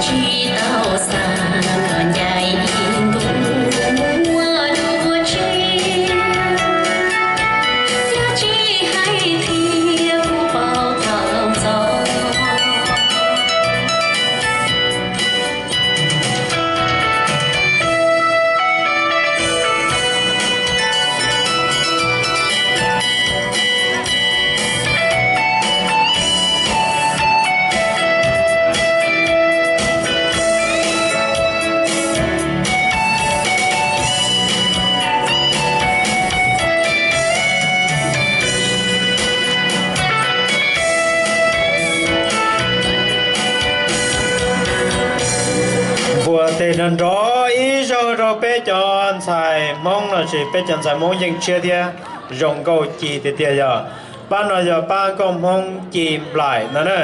Tsis tau xav los ncaim ib ntus muaj dua tshiab, thiab tsis hais qhia kuv paub thaum ntxov. Npuas tes nrov nrov ib zaug rau peb cov ntxhais Hmoob no, ces peb cov ntxhais Hmoob yeej tshiab thiab zoo nkauj ci tiag tiag. Yog pab no yog pab nkauj Hmoob ci nplaim no na,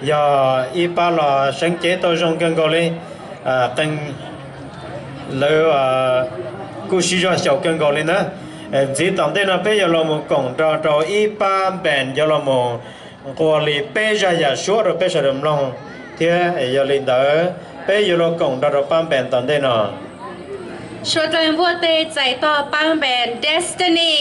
yog ib pab los seev cev tau zoo kawg nkaus li, qee lawv kuj sib zog xyaum kawg nkaus li na. Ntxiv tom ntej no peb yuav los mus koom nrog rau ib pab npees yuav los mus nquas li peb zaj yam suab rau peb sawv daws mloog thiab. Yog li ntawd peb yuav los koom nrog rau pab npees tom ntej no. Suav dlawg npuaj tes txais tos pab npees Destiny.